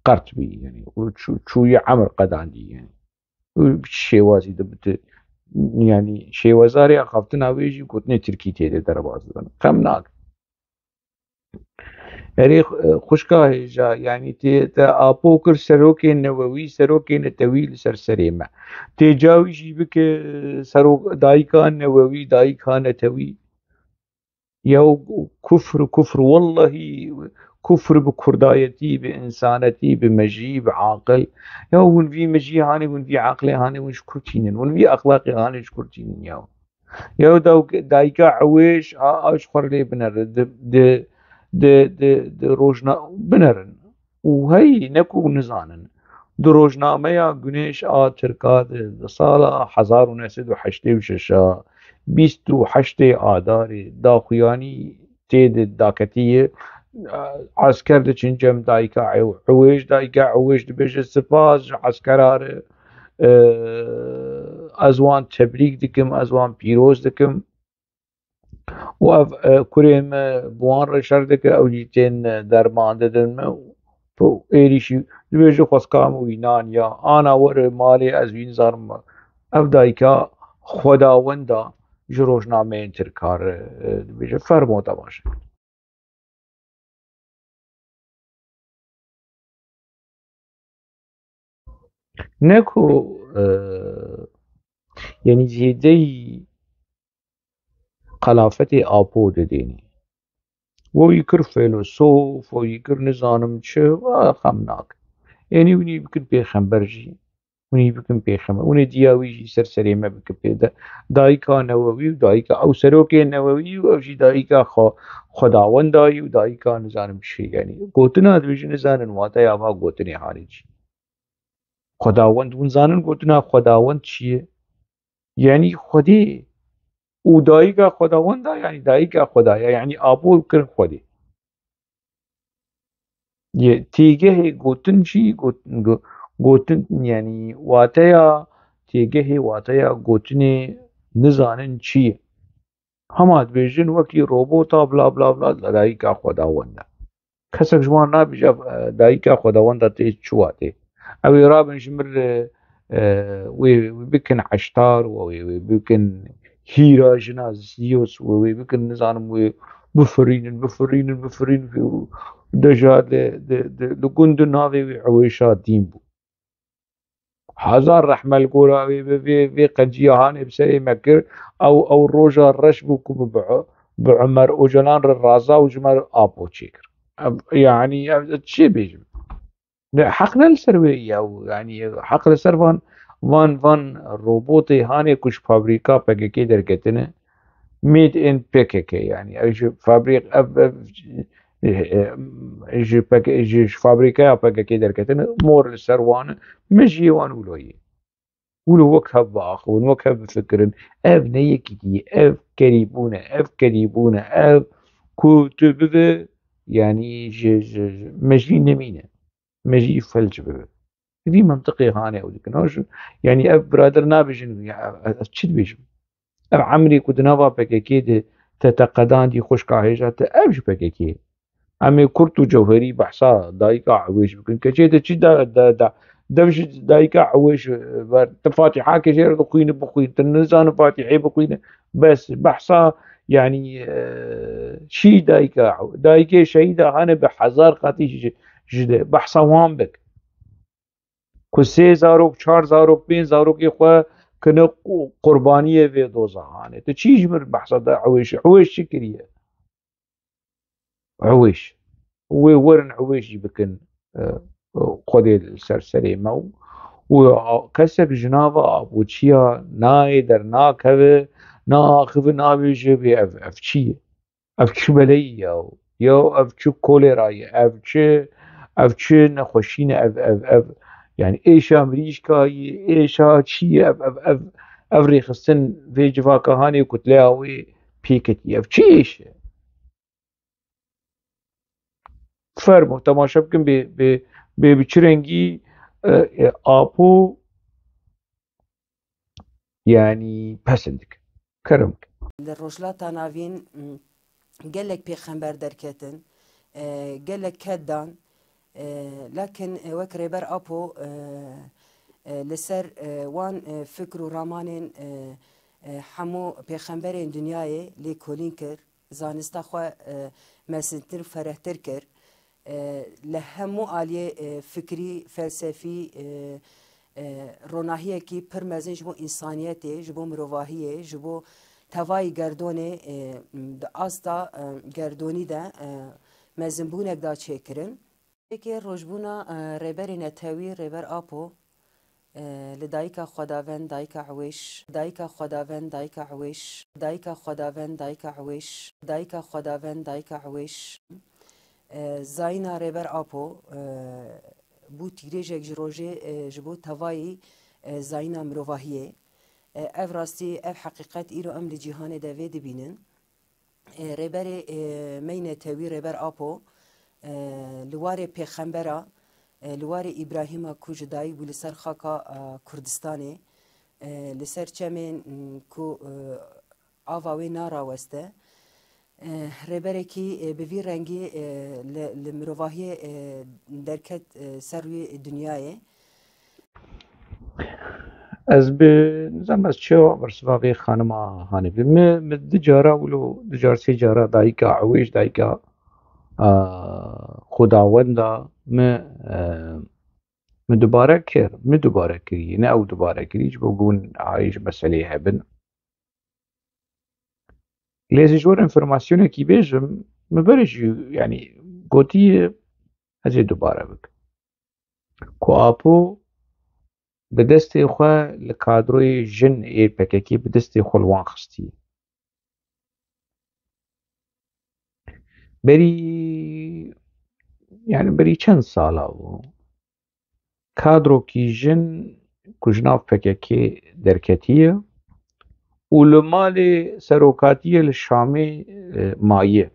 qert bî, yanî, wilo çû-, çûyî emir qedandî, yanî. Û bi çi şêwazî de bi tu, yanî şêweza rê axaftina wê jî gotinê tirkî tê de derbas dibin. Xem nakin. Erê, xu-, xwişka hêja, yanî tê te Apo kir serokê newewî, serokê netewî li ser serê me. Tê cawî jî bike serok, dayika newewî, dayika netewî. Ya kufr, kufr, wellahî kufr bi kurdayetî, bi însanetî, bi mejî, bi aqil. Ya hûn vî mejî hanê, hûn vî aqilê hanê, hûn ji kur tînin? Hûn vî exlaqê hanê ji kur tînin ya? Ya da dayika ewêj a, a ji xwe lê binere, di, di, di, di, di rojna binerin. Û hey, ne ku nizanin. Di rojnameya Gunêş a Tirka de, di sala hezar û neh sed û heştê û şeş a, bîst û heştê Adarê, daxuyanî tê di daketî ye. Esker diçin cem dayika ew-, ewêj, dayika ewêj dibêje, "Spas ji eskera re, e, ez wan tebrîk dikim, ez wan pîroz dikim." Û ev, e, kurê me bi wan re şer dike, ew jî tên, e, derman didin me. Û êrîşî dibêje, xwestka min wî nan ya, ana were malê, ez wî nizanim. Ev dayika xwedawenda ji rojnameyên tirka re, e, dibêje, fermo temaşe. Ne ku, e, yanî zêdeyî qelafetê Apo didênî. We wî kir fêlosof, we wî kir nizanim çi, we xem nake. Yanî hûn ê bikin pêxember jî. Hûn ê bikin pêxember. Hûn ê diya wî jî ser serê me bikin pê de. Dayika Newewî û dayika ew serokê Newewî û ew jî dayika xwe, xwedawenda yî û dayika nizanim çi. Yanî gotina dibêjin nizanin wateya va gotinê hanê çi. Xwedawend, hûn zanin gotina xwedawend çi ye? Yanî Xwedê. Û dayika xwedawenda, yanî dayika Xweda ye, yanî Apo kirin Xwedê. Yê têgehê gotin jî, got-, go-, gotin, yanî wateya têgehê, wateya gotinê nizanin çi ye. Hema dibêjin wekî robota bla bla bla, dayika xwedawend e. Kesek ji wan nabêje, ev, e, dayika xwedawend e tê çi watê. Ew ê rabin ji mir, e, e, wê, wê bikin eştar, wê, wê, wê bikin hîra jina Zeus, wê, wê bikin nizanim wê bifirînin, bifirînin, bifirînin. Deja li, di, di, li gund û navê wê ewêşa dîn bû. Hezar rehme li gora wê, vê, vê, vê qenciya hanê bi serê me kir. Ew, ew roja reş bû ku bi, bi, bi Umer Ocalan re raza û ji me re Apo çêkir. Ev, yanî, ev, çi bêjim? Ne, heq ne li ser wê ye û, yanî, heq li ser van, van, van robotê hanê ku ji fabrîka P K K derketine. Made in P K K, yanî ev ji fabrîk-, ev, ev, e, e, ji P K, ji, ji fabrîkaya P K K derketine, mor li ser wan e. Me jî wan wilo ye. Wilo wek hev biaxivin, wek hev bifikirin. Ev ne yekîtî ye, ev kerîbûn e, ev kerîbûn e, ev ku tu bibe, yanî ji, ji, ji, me jî nemîne. Me jî felc bibe. Vî mintiqê hanê ew dikin. Ew ji, yanî ev birader nabêjin, ya, ez, ez çi dibêjim? Ev emrê ku di nava P K K de te, te qedandî xwişka hêja te, ev ji P K K ye. Em ê Kurt û Cewherî behsa dayika Ewêş bikin. Keçê te çi da, da, da, dev ji dayika Ewêş, e, ver. Tu Fatîhakê jê re dixwîne, bixwîne. Tu nizane Fatîhê bixwîne. Bes behsa, yanî, e, çi dayika, dayikê şehîda hane bi hezar qatî ji, ji de. Behsa wan bik. Ku sê zarok, çar zarok, pênc zarokê xwe kine qu-, qurbaniyê vê doza hanê. Tu çi ji min behsa de Ewêş? Ewêş çi kiriye? Ewêş. Wê werin Ewêş jî bikin, e, Xwedê li ser serê me û, û a-, kesek ji nava Apoçiya nayê dernakeve, naaxive, nabêje vê ev, ev çi ye? Ev çi beleyî ya? Ya ev çi kolera ye? Ev çi, ev çi nexweşî ne? Ev, ev, ev, yanî êşa mirîşka ye, êşa çi ye? Ev, ev, ev, ev rêxistin vê civaka hanê kutleya wê pê ketiye. Ev çi êş e? Fermo, temaşe bikin bê, bê, bê bi çi rengî, e, e, Apo, yanî, pesend dikin. Kerem bikin. Li Rojhilata Navîn, m, gelek pêxember derketin, e, gelek ked dan, e, lakin, e, wek Rêber Apo, e, e, li ser, e, wan, e, fikr û ramanên, e, e, hemû pêxemberên dinyayê lêkolîn kir, zanista xwe, e, mezintir û ferehtir kir. E, li hemû aliyê, e, fikrî, felsefî, e, e, ronahiyekî pir mezin ji bo însaniyetê, ji bo mirovahiyê, ji bo tevayî gerdonê, e, di asta, e, gerdonî de, e, mezinbûnek da çêkirin. Yekê rojbûna, e, Rêberê Netewî, Rêber Apo, E, li dayika xwedavend, dayika ewêş, dayika xwedavend, dayika ewêş, dayika xwedavend, dayika ewêş, dayika xwedavend, dayika ewêş. E, zayîna Rêber Apo, e, bû tîrêjek ji rojê, e, ji bo tevayî, e, zayîna mirovahiyê. E, ev rastî, ev heqîqet îro em li cîhanê de vê dibînin. E, Rêberê, e, me yî netewî Rêber Apo, e, li warê pêxembera, e, li warê Îbrahîma ku ji dayik bû li ser xaka, e, Kurdistanê, e, li ser çemên, m, ku, e, ava wê naraweste, e, rêberekî, e, bi vî rengî, e, li, li mirovahiyê, e, derket, e, ser wî dinyayê. Ez bi, nizam ez çi bersiva vê xanima hanê bi. Mi, mi di cara wilo, di car sê cara dayika ewêj, dayika, a, xwedawenda mi, e, mi dubare kir, mi dubare kirî, ne ew dubare kirî, ji bo ku hûn ayê ji meseleyê hebin. Lê ez ê ji wir informasyonekî bêjim, mi berê jî, yanî, gotiye, ez ê dubare bikim. Ku Apo bi destê xwe li kadroyê jin ê P K K bi destê xwe li wan xistiye. Berî, yanî berî çend sala bû? Kadrokî jin ku ji nav P K K derketiye û li malê serokatiyê li Şamê, e, maye.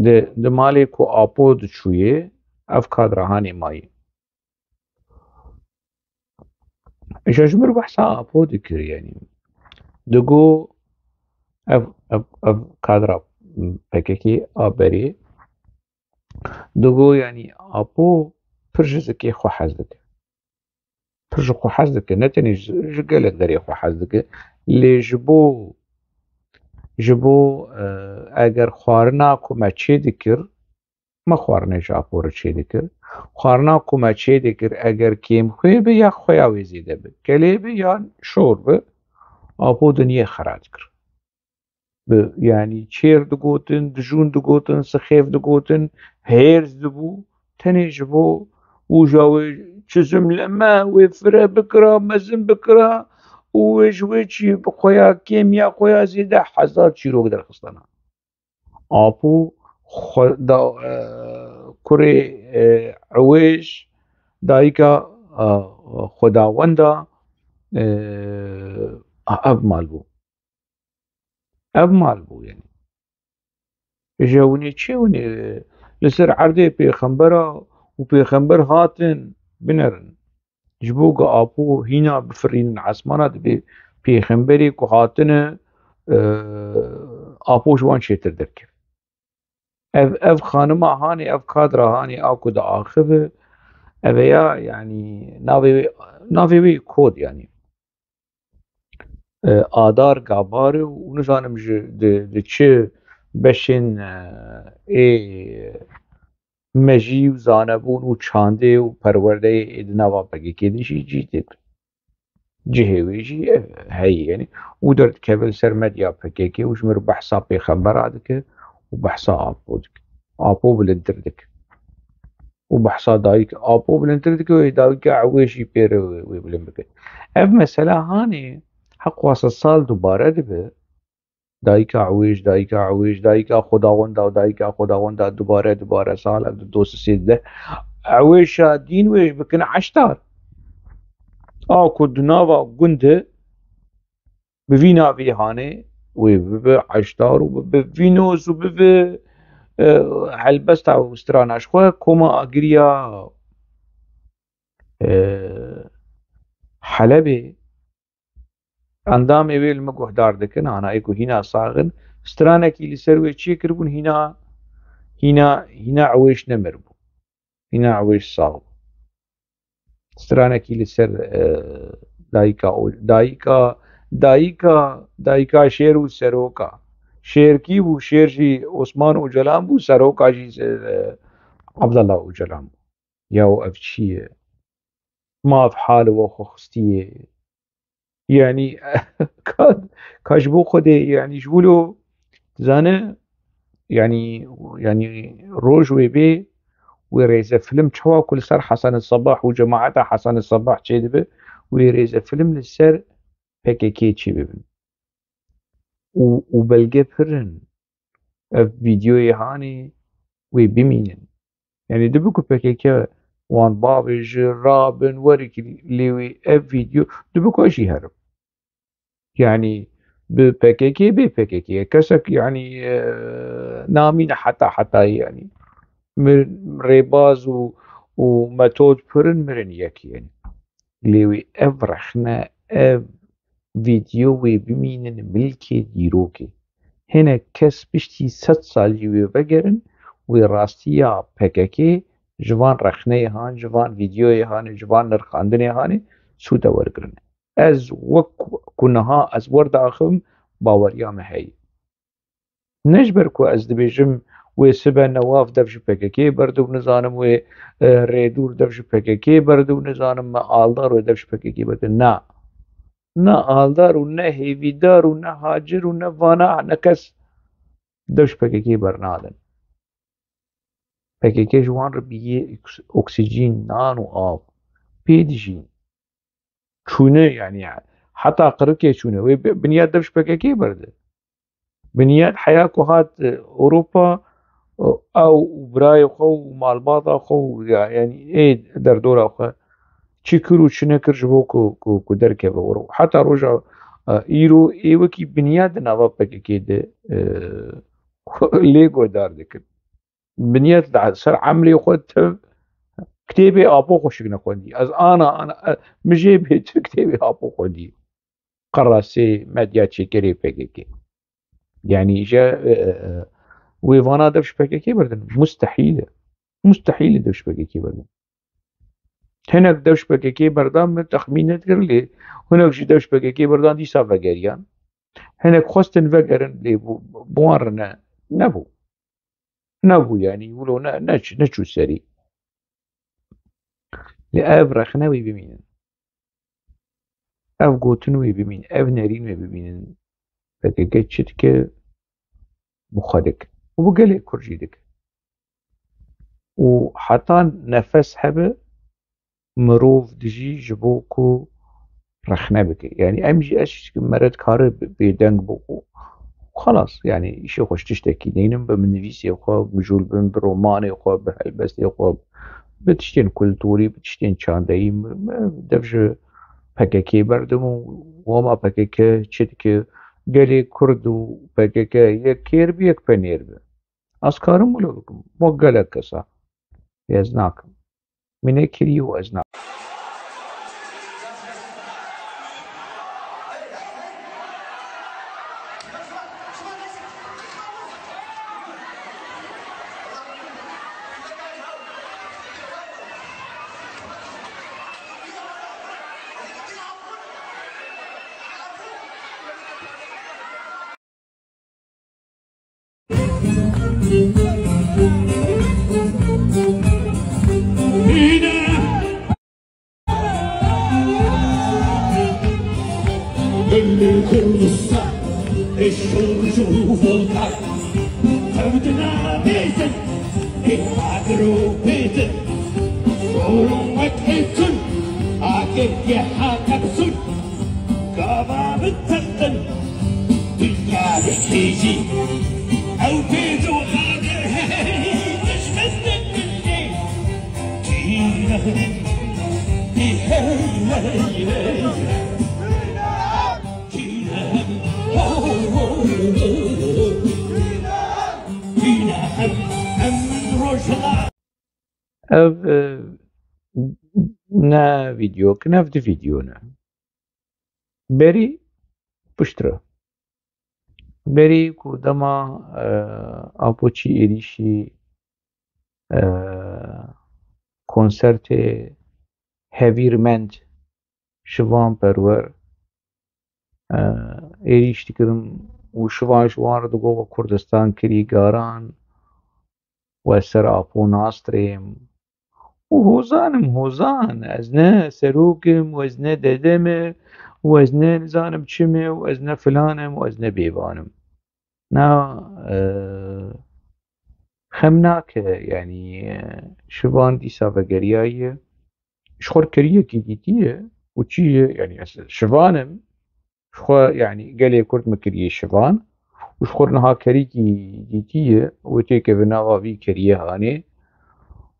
Di, di malê ku Apo diçûyê, ev kadra hanê mayî. Îja ji mir behsa Apo dikir, yanî. Digo ev, ev, ev kadra P K K a berê, digo, yanî, Apo pir ji zikê xwe hez dike. Pir ji xwe hez dike, ne tenê ji, ji gelek derê xwe hez dike, lê ji bo, ji bo, e, eger xwarina ku me çê dikir, me xwarinê ji Apo re çê dikir. Xwarina ku me çê dikir, eger kêmxwê bi ya xweya wê zêde bi, kelê bi ya şor bi, Apo dinyê xera dikir. Bi, yanî çêr digotin, dijûn digotin, sixêf digotin, hêrs dibû, tenê ji bo ûja wê çizim leme, wê fire bikira, mezin bikira û wê ji wê çî bi xweya kêm ya xweya zêde hezar çîrok derxistana. Apo xwe da, e, kurê, e, ewêj, dayika, e, xwedawenda, e, ev mal bû. Ev mal bû, yanî. Îja hûn ê çi, hûn ê li ser erdê pêxembera û pêxember hatin binerin. Ji bo ku Apo hîna bifirînin esmana, dibê pêxemberê ku hatine, e, Apo ji wan çêtir derkeve. Ev, ev xanima hanê, ev kadra hanê a ku diaxive, ev e ya, yanî, navê wê, navê wê kod, yanî. E, Adar Gabar û nizanim ji di, di çi beşên, e, ê mejî û zanebûn û çandê û perwerdeyê ê di nava P K K de jî cî tê. Cihê wê jî, e, heye, yanî, û derdikeve li ser medya P K K û ji mir behsa pêxembera dike û behsa Apo dike. Apo bilindtir dike. Û behsa dayik Apo bilindtir dike û dayika ewê jî pê re wê, wê bilind bike. Ev mesela hanê heqwa sed sal dubare dibe. Dayika ewêj, dayika ewêj, dayika xwedawenda û dayika xwedawenda dubare, dubare sal ev di doz sê de. Ewêşa dîn wêj bikin eştar. A ku di nava gund e, bi vî navî hanê wê bibe eştar û bibe vînoz û bibe, e, helbesta û strana ji xwe koma agiriya, e, Helebê. Endamê wê li min guhdar dikin, anayê ku hîna sax in, stranekî li ser wê çêkiribûn, hîna, hîna, hîna ewêş nemir bû. Hîna ewêş sax bû. Stranekî li ser, e, dayika, o-, dayika, dayika, dayika şêr û seroka. Şêr kî bû? Şêr jî Osman Ocalan bû, seroka jî, e, Abdullah Ocalan bû. Yaw ev çi ye? Ma ev hal we xwe xistiye? Yanî, ka, ka ji bo Xwedê, yanî, ji wilo, dizane, yanî, yanî, roj wê bê, wê rêzefîlm çawa ku li ser Hasan Sabah û cemaeta Hasan Sabah çêdibe, wê rêzefîlm li ser P K K çêbibin. Û, û belge pir in. Ev vîdeoyê hanê wê bimînin. Yanî dibe ku P K K wan bavêje, rabin, werikî lê wê ev vîdeo, dibe ku ez jî herim. Yanî bi P K K, bê P K K, kesek, yanî, e, namîne heta hetayî, yanî mir-, rêbaz û, û metod pir in, mirin yek, yanî. Lê wê ev rexne, ev vîdeo wê bimînin milkê dîrokê. Hinek kes piştî sed sal jî wê vegerin, wê rastiya P K K ji van rexneyê han, ji van vîdeoyê hanê, ji van nirxandinê hanê sûde wergirin. Ez wek ku niha ez werdiaxivim, baweriya me heye. Ne ji ber ku ez dibêjim wê sibe Newaf dev ji P K K berde û nizanim wê, e, Rêdûr dev ji P K K berde û nizanim me Aldar wê dev ji P K K berde. Na. Ne Aldar û ne Hêvîdar û ne Hacir û ne vana ne kes dev ji P K K bernadin. P K K ji wan re bîyê oks-, oksîjîn, nan û av pê dijîn. Çûne, yanî, heta qirikê çûne. Wê bi-, binyat dev ji P K K berde. Binyat heya ku hat, e, Ewropa, e, ew û birayê xwe û malbata xwe û ya-, yanî ê derdora xwe çi kir û çi nekir ji bo ku, ku, ku derkeve wir. Heta roja, e, îro ê wekî binyat di nava P K K de, e, lê guhdar dikin. Binyat li ser emrê xwe tev kitêbê Apo xwe şikne xwendî. Ez ana, ana, e, min jê bêtir kitêbê Apo xwendî. Qerasê medya çêkerê P K K. Yanî je, e, e, e, wê vana dev ji P K K berdin. Mustehîl e. Mustehîl e dev ji P K K berdin. Hinek dev ji P K K berdan, min texmîn nedikir, lê hinek jî dev ji P K K berdan dîsa vegeriyan. Hinek xwestin vegerin, lê bû, bi wan re ne, nebû. Nebû, yanî wilo ne, ne, neçû serî. Lê ev rexne wê bimînin. Ev gotin wê bimîn, ev nerîn wê bimînin. P K K çi dike, bi xwe dik. Û bi gelê Kurd jî dik. Û heta nefes hebe, mirov dijî ji bo ku rexne bike. Yanî em jî, ez jî me re dikare bê-, bêdeng bo ku xelas, yanî îşê xwe ji tiştekî neynin, bi nivîsê xwe mijûl bin, bi romanê xwe, bi helbestê xwe, bi tiştên kulturî, bi tiştên çandeyî, mi-, mi-, dev ji P K K berdim û wema P K K çi dike, gelê Kurd û P K K yek kêr bi, yek penêr bi. Ez karim wilo bikim. Bo gelek kesa. Ez nakim. Min nekiriye û ez nakim. Gulê Kurdistan, ê şûr û volkan, tevdina bêzin, ê agir û bêzin, şûr û wek ê tun, agir geha tepsun. Gava min teftin, dinya dikêjî. Ew pêz û xadir hey, dijmin din min lê. Tîne hey, hey, hey, hey. Tîne hey, ho, ho, ho, ho. Tîne hey, em rojhilat. Ev, e, ne vîdyokin, ev du vîdyo ne. Berî piştre. Berî ku dema, e, Apoçî êrîşî, e, konsertê Hevîrmend Şivan Perwer, e, êrîş dikirin û Şivan ji wan re digot, we Kurdistan kirî garan, we ser Apo nastrêm. Û hozan im, hozan. Ez ne serok im û ez ne dede me û ez ne nizanim çi me û ez ne filan im û ez ne bêvan im. Na, e, xem nake, yanî, e, şivan dîsa vegeriyaye, ji xwe kiriye kî dîtiye û çi ye, yanî ez şivan im, ji xwe, yanî gelê Kurd min kiriye şivan û ji xwe niha kerîkî dîtiye û têkeve nava vî kiriye hanê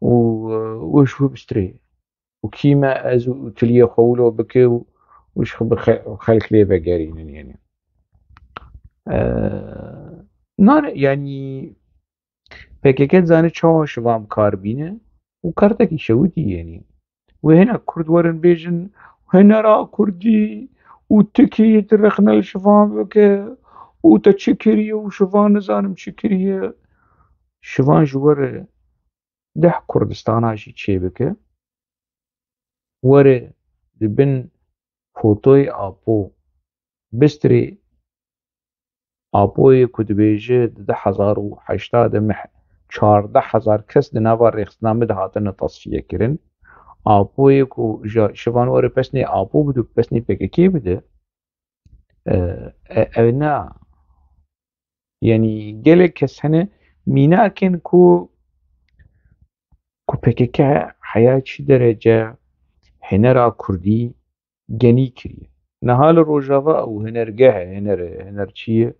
û, e, û ji wî bistirê. Û kî me ez û tiliyê xwe wilo bike û, û ji xwe bi xe-, xelk lê vegerînin, yanî. E, nane, yanî, P K K dizane çawa şivan bi kar bîne û kartekî şewitî, yanî. Wê hinek Kurd werin bêjin, hinera Kurdî û tikî direxne li şivan bike û te çi kiriye û şivan nizanim çi kiriye. Şivan ji we re deh Kurdistana jî çêbike, were di bin fotoyê Apo bistirê. Apoyê ku dibêje di du hezar û heşta de me çardeh hezar kes di nava rêxistina min de hatine tasfiye kirin. Apoyê ku ji şivan were pesnê Apo bide, pesnê P K K bide. E, e, ev na. Yanî gelek kes hene mînakên ku, ku P K K heya çi derece hinera Kurdî genî kiriye. Niha li Rojava ew hinergeh e, hiner, hiner çi ye?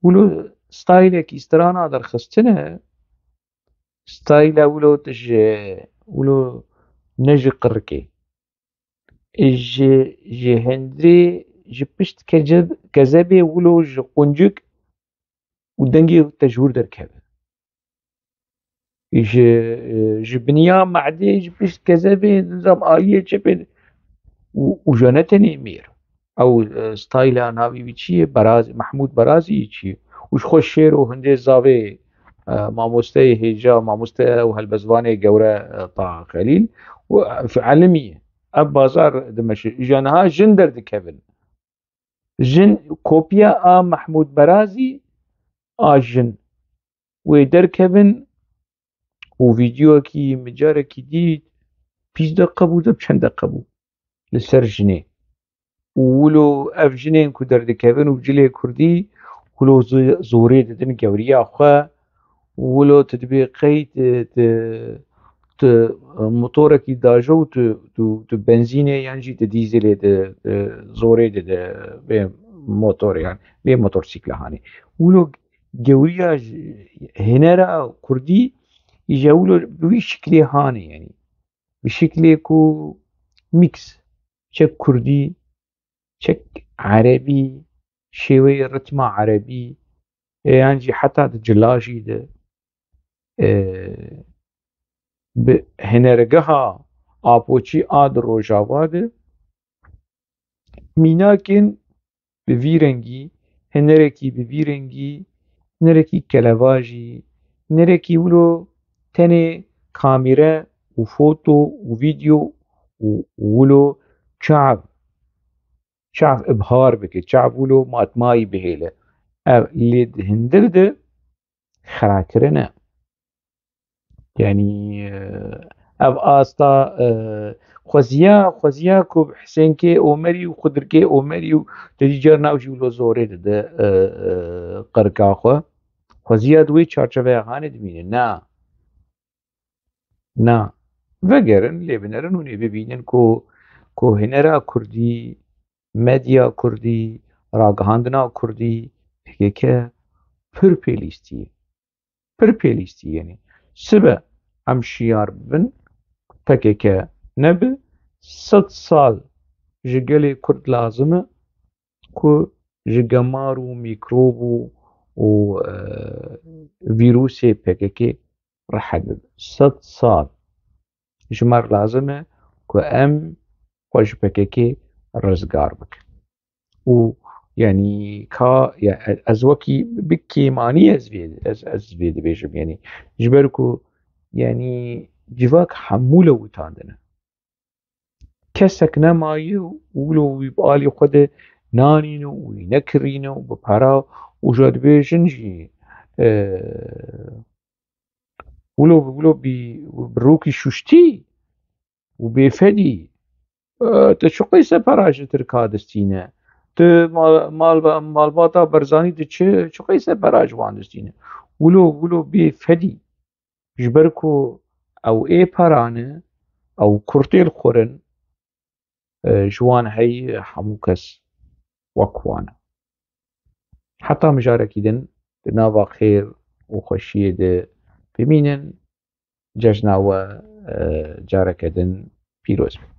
Wilo staylekî strana derxistine, stayla wilo tu ji, wilo ne ji qirikê. Ji, ji hundirê, ji pişt kece-, kezebê wilo ji quncik û dengê te ji wir derkeve. Ji, ji biniya mehdê, ji pişt kezebê, nizam aliyê çepê û, û ji ne tenê mêr. Ew, e, stayla navî wî çi ye? Beraz-, Mehmûd Berazî çi ye? Û ji xwe şêr û hindê zavê, e, mamosteyê hêja, mamoste û helbestvanê gewre, e, Taha Xelîl û, e, elimî ye. Ev bazar dimeşe. Ji niha jin derdikevin. Jin, kopya a Mehmûd Berazî a jin. Wê derkevin û vîdeoyekî min carekî dît, pînc deqe bû, de çend deqe bû li ser jinê. Û wilo ev jinên ku derdikevin û cilê kurdî, wilo zo-, zorê didin gewriya xwe, û wilo tu dibê qey tu, tu, tu motorekî dajo û tu, tu, tu benzînê yan jî tu dîzelê di, di zorê dide vê motorê, yan vê motorsîkla hanê. Wilo gewriya ji, hinera kurdî îja wilo bi wî şiklê hanê, yanî bi şiklê ku mîks, çek kurdî, çek erebî, şêweyê ritma erebî, e, yan jî heta di cila jî de, e, bi hinergeha Apoçî a di Rojava de mînakên bi vî rengî, hinerekî bi vî rengî, hinerekî kelevajî, hinerekî wilo tenê kamîre û foto û vîdeo û wilo çav, çav ibhar bike, çav wilo matmayî bihêle. Ev lê di hindir de xerakirine. Yanî, e, ev asta, e, xweziya, xweziya ku Hisênkê Omerî û Xudirkê Omerî û te dî car nav jî wilo zorê dide, e, e, qirika xwe. Xweziya di wê çarçeveya hanê dimîne. Na. Na. Vegerin, lê binerin û nê bibînin ku, ku hinera kurdî, medya kurdî, ragihandina kurdî, P K K pir pêlîstî ye. Pir pêlîstî, yanî sibe em şiyar bibin, P K K nebi, sed sal ji gelê Kurd lazim e ku ji gemar û mîkrob û, û, e, vîrusê P K K rehet bibe. Sed sal ji me re lazim e ku em xwe ji P K K rizgar bikin. Û, yanî, ka, ya, ez wekî bi kêmanî ez vê, ez, ez vê dibêjim, yanî, ji ber ku, yanî, civak hemû lewitandine. Kesek nemaye û wilo wî bi alî xwe de nanîne û wî nekirîne û bi para û ja dibêjin jî, e, wilo, wilo bî, bi rokî şuştî û bêfedî. E, tu çiqî sepera ji Tirka distîne? Tu mal-, mal-, malbata Barzanî tu çi, çiqî sepera ji wan distîne? wilo wilo bê fedî, ji ber ku ew ê peran e, ew kurtê li xwe rin, e, ji wan hey hemû kes wek wan e. Heta mijarekî din di nava xêr û xweşiyê de bimînin, cejna we, e, careke din pîroz be.